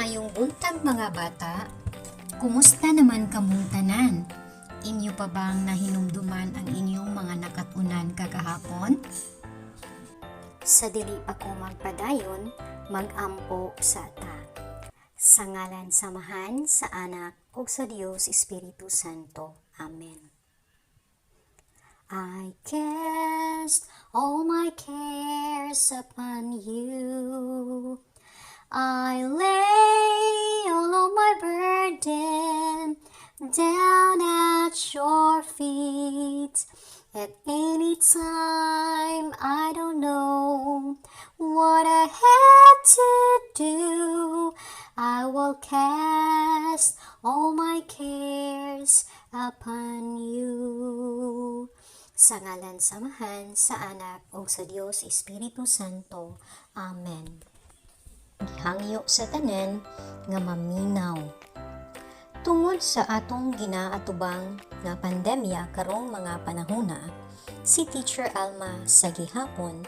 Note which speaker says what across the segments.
Speaker 1: Maayong buntag, mga bata. Kumusta naman kamong tanan? Inyo pa bang nahinumduman ang inyong mga nakatunan kagahapon? Sa dili pa ko magpadayon, mag-ampo sa ta. Sa ngalan sa Amahan, sa Anak, ug sa Dios Espiritu Santo. Amen. I cast all my cares upon you. I lay all of my burden down at your feet. At any time I don't know what I have to do, I will cast all my cares upon you. Sa ngalan sa Amahan, sa Anak, ug sa Dios Espiritu Santo. Amen. Gihangyo sa tanan nga maminaw. Tungod sa atong ginaatubang nga pandemya karong mga panahona, si Teacher Alma sa gihapon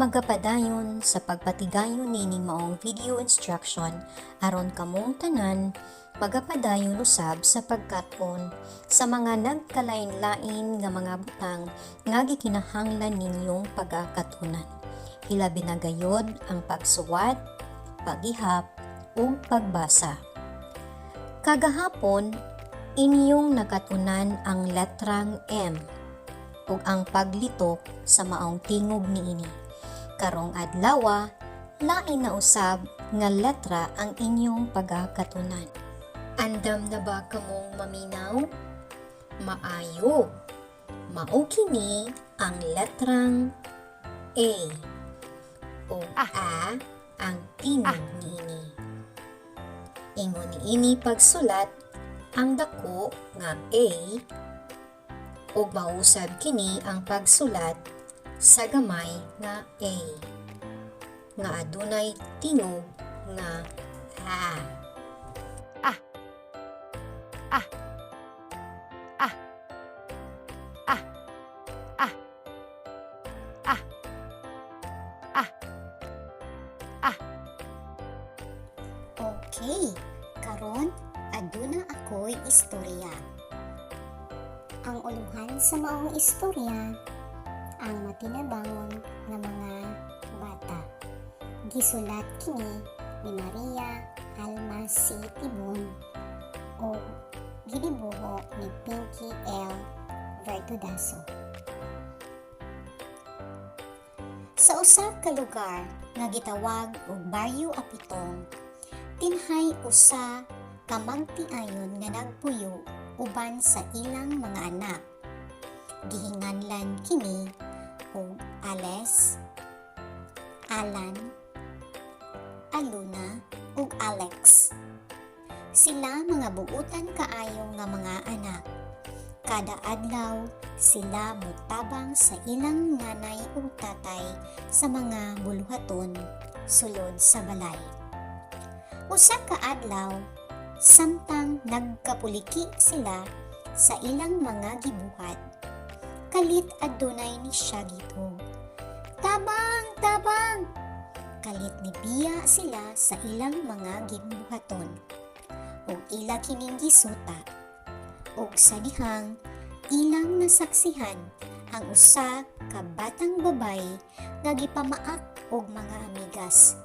Speaker 1: magapadayon sa pagpatigayon nining maong video instruction aron kamong tanan magapadayon usab sa pagkat-on sa mga nagkalain-lain nga mga butang nga gikinahanglan ninyong pagakatunan. Hilabi na gayod ang pagsuwat, pagihap ug pagbasa. Kagahapon, inyong nakatunan ang letrang M ug ang paglitok sa maong tingog niini. Karong adlawa, lain na usab nga letra ang inyong pagakatunan. Andam na ba kamong maminaw? Maayo. Mao kini ang letrang A. O A ang tingog niini. Ingon niini pagsulat ang dako nga A ug mausab kini ang pagsulat sa gamay nga A nga adunay tingog nga A.
Speaker 2: Ah. Ah. Ah. Ah. Ah. Ah. Ah. Ah.
Speaker 3: Okay, karon aduna ako'y istorya. Ang uluhan sa maong istorya, ang matinabangon nga mga bata. Gisulat kini ni Maria Alma C. Tibon ug gidibuho ni Pinky L. Vertudazo.
Speaker 1: Sa usa ka lugar nga gitawag og Baryo Apitong, tinhay usa ka magtiayon nga nagpuyo uban sa ilang mga anak. Gihinganlan kini og Ales, Alan, Aluna ug Alex. Sila mga buutan kaayo nga mga anak. Kada adlaw sila motabang sa ilang nanay ug tatay sa mga buluhaton sulod sa balay. Usa ka adlaw, samtang nagkapuliki sila sa ilang mga gibuhat, kalit adunay ni syagit og, "Tabang, tabang!" Kalit ni biya sila sa ilang mga gibuhaton ug ila kining gisuta. Ug sa dihang ilang nasaksihan ang usa ka batang babaye nga gipamaak og mga amigas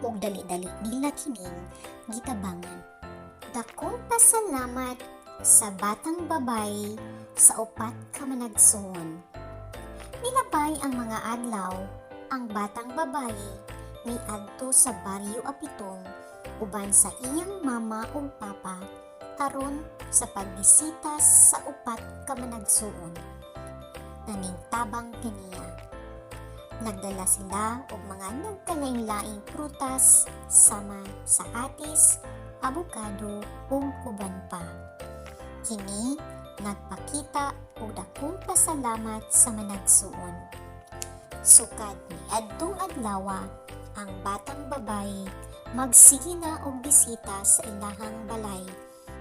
Speaker 1: ug dali-dali nila kining gitabangan. Dakong pasalamat sa batang babaye sa upat ka managsuon. Nilabay ang mga adlaw, ang batang babaye miadto sa Baryo Apitong uban sa iyang mama ug papa aron sa pagbisita sa upat ka managsuon. Naningtabang kaniya. Nagdala sila og mga nagkalain-laing prutas sama sa atis, abukado ug uban pa. Kini nagpakita og dakong pasalamat sa managsuon. Sukad niadtong adlawa, ang batang babaye magsige na og bisita sa ilahang balay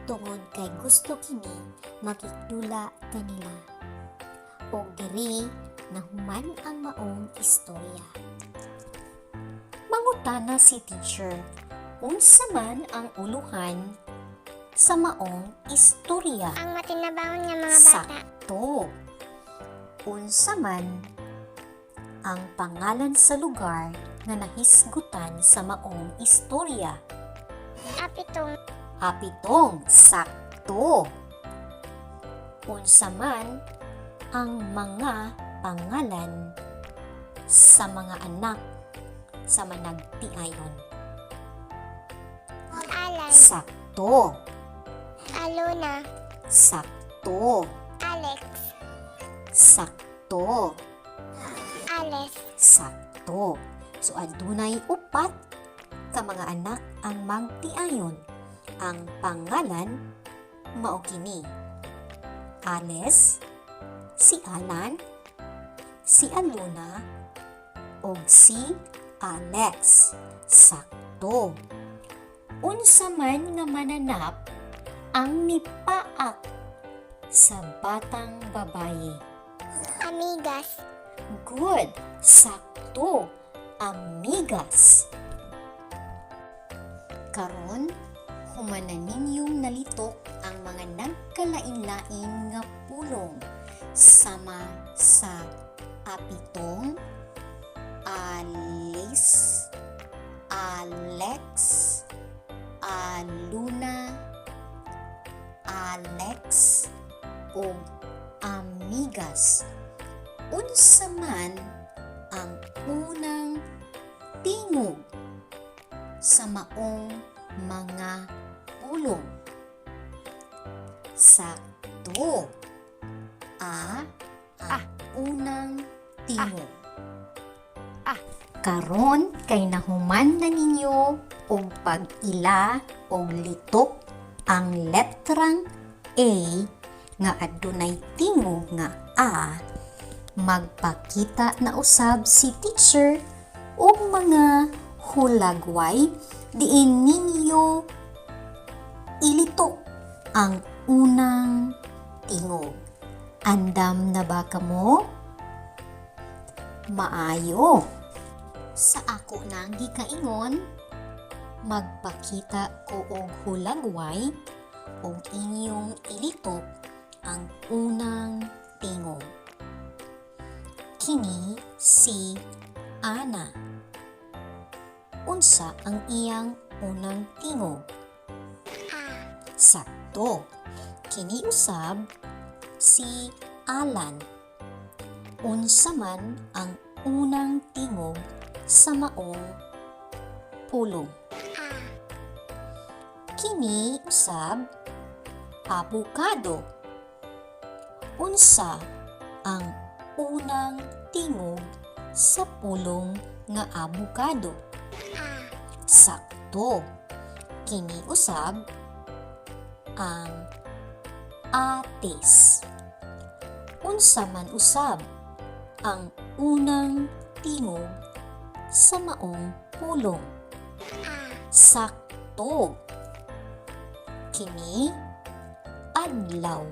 Speaker 1: tungod kay gusto kini makigdula kanila. Og diri nahuman ang maong istorya. Mangutana si teacher, Unsa man ang uluhan sa maong istorya?
Speaker 3: Ang matinabangon nga mga bata.
Speaker 1: Sakto. Unsa man ang pangalan sa lugar nga nahisgutan sa maong istorya?
Speaker 3: Apitong.
Speaker 1: Apitong. Sakto. Unsa man ang mga pangalan sa mga anak sa managtiayon?
Speaker 3: Alan.
Speaker 1: Sakto.
Speaker 3: Aluna.
Speaker 1: Sakto.
Speaker 3: Alex.
Speaker 1: Sakto.
Speaker 3: Ales.
Speaker 1: Sakto. So adunay upat ka mga anak ang magtiayon. Ang pangalan mao kini: Ales, si Alan, si Aluna, ug si Alex. Sakto. Unsa man nga mananap ang nipaak sa batang babaye?
Speaker 3: Amigas.
Speaker 1: Good! Sakto! Amigas! Karon, human na ninyong nalitok ang mga nagkalain-lain nga pulong sama sa apitong, alis, Alex, Aluna, Alex, ug amigas. Unsa man ang unang tingog sa maong mga pulong? Sakto. A ang unang tingog.
Speaker 2: Ah.
Speaker 1: Karon kay nahuman na ninyo og pag-ila og litok ang letrang A nga adunay tingog nga A, magpakita na usab si teacher og mga hulagway diin ninyo ilitok ang unang tingog. Andam na ba kamo? Maayo. Sa ako nang gikaingon, magpakita ko og hulagway ug inyong ilitok ang unang tingog. Kini si Ana. Unsa ang iyang unang tingog?
Speaker 3: A.
Speaker 1: Sakto. Kini usab si Alan. Unsa man ang unang tingog sa maong pulong?
Speaker 3: A.
Speaker 1: Kini usab abukado. Unsa ang unang tingog sa pulong nga abukado?
Speaker 3: A.
Speaker 1: Sakto. Kini usab ang atis. Unsa man usab ang unang tingog sa maong pulong?
Speaker 3: A.
Speaker 1: Sakto. Kini adlaw.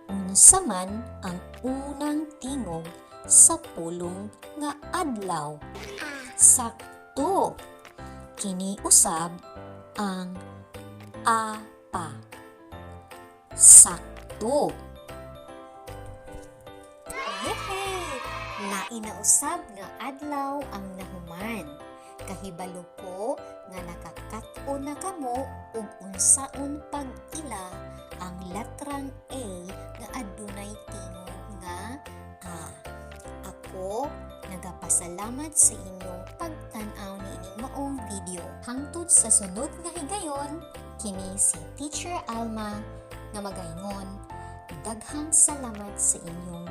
Speaker 1: Unsa man ang unang tingog sa pulong nga adlaw?
Speaker 3: A.
Speaker 1: Sakto. Kini usab ang apa. Sakto. Yehey! Lain na usab nga adlaw ang nahuman. Kahibalo ko nga nakakat-on na kamo ug unsaon pag-ila ang letrang A nga adunay tingog nga A. Ako nagapasalamat sa inyong pagtan-aw niining maong video. Hangtod sa sunod nga higayon, kini si Teacher Alma nga magaingon, daghang salamat sa inyong